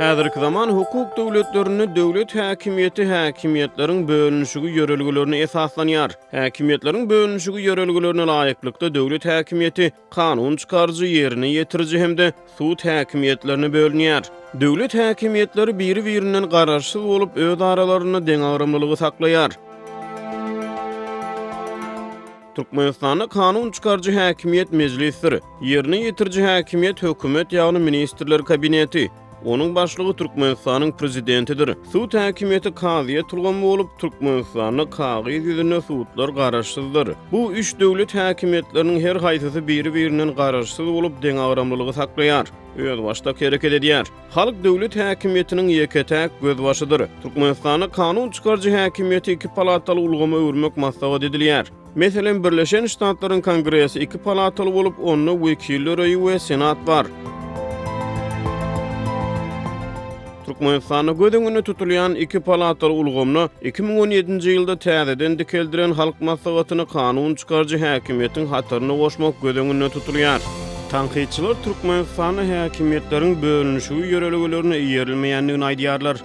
Häzirki zaman hukuk döwletlerinde döwlet häkimiýeti häkimiýetleriň bölünişigi ýörelgelerine esaslanýar. Häkimiýetleriň bölünişigi ýörelgelerine laýyklykda döwlet häkimiýeti kanun çykaryjy, ýerine ýetiriji hem-de sud häkimiýetlerine bölünýär. Döwlet häkimiýetleri biri-birinden garaşsyz bolup, öz aralarynda deňagramlylygy saklaýar. Türkmenistanda kanun çykaryjy häkimiýet Mejlisdir. Ýerine ýetiriji häkimiýet hökümet, ýagny Ministrler Kabineti. Onuň başlygy Türkmenistanyň Prezidentidir. Sud häkimiýeti kazyýet ulgamy bolup, Türkmenistanda kagyz ýüzünde sudlar garaşsyzdyr. Bu üç döwlet häkimiýetleriniň her haýsysy biri-birinden garaşsyz bolup, deňagramlylygy saklaýar, özbaşdak hereket edýär. Halk döwlet häkimiýetiniň ýeke-täk gözbaşydyr. Türkmenistanda kanun çykaryjy häkimiýeti iki palataly ulgama öwürmek maslahat edilýär. Meselem, Birleşen Ştatlaryň Kongresi iki palataly bolup, onda Wekiller öýi we Senat bar. Türkmenistanda göz öňünde tutulýan iki palataly ulgamda 2017-nji ýylda täzeden dikeldilen Halk Maslahatyny kanun çykaryjy häkimiýetiň hataryna goşmak göz öňünde tutulýar. Tankytçylar Türkmenistanda häkimiýetleriň bölünişigi ýörelgelerine eýerilmeýändigini aýdýarlar.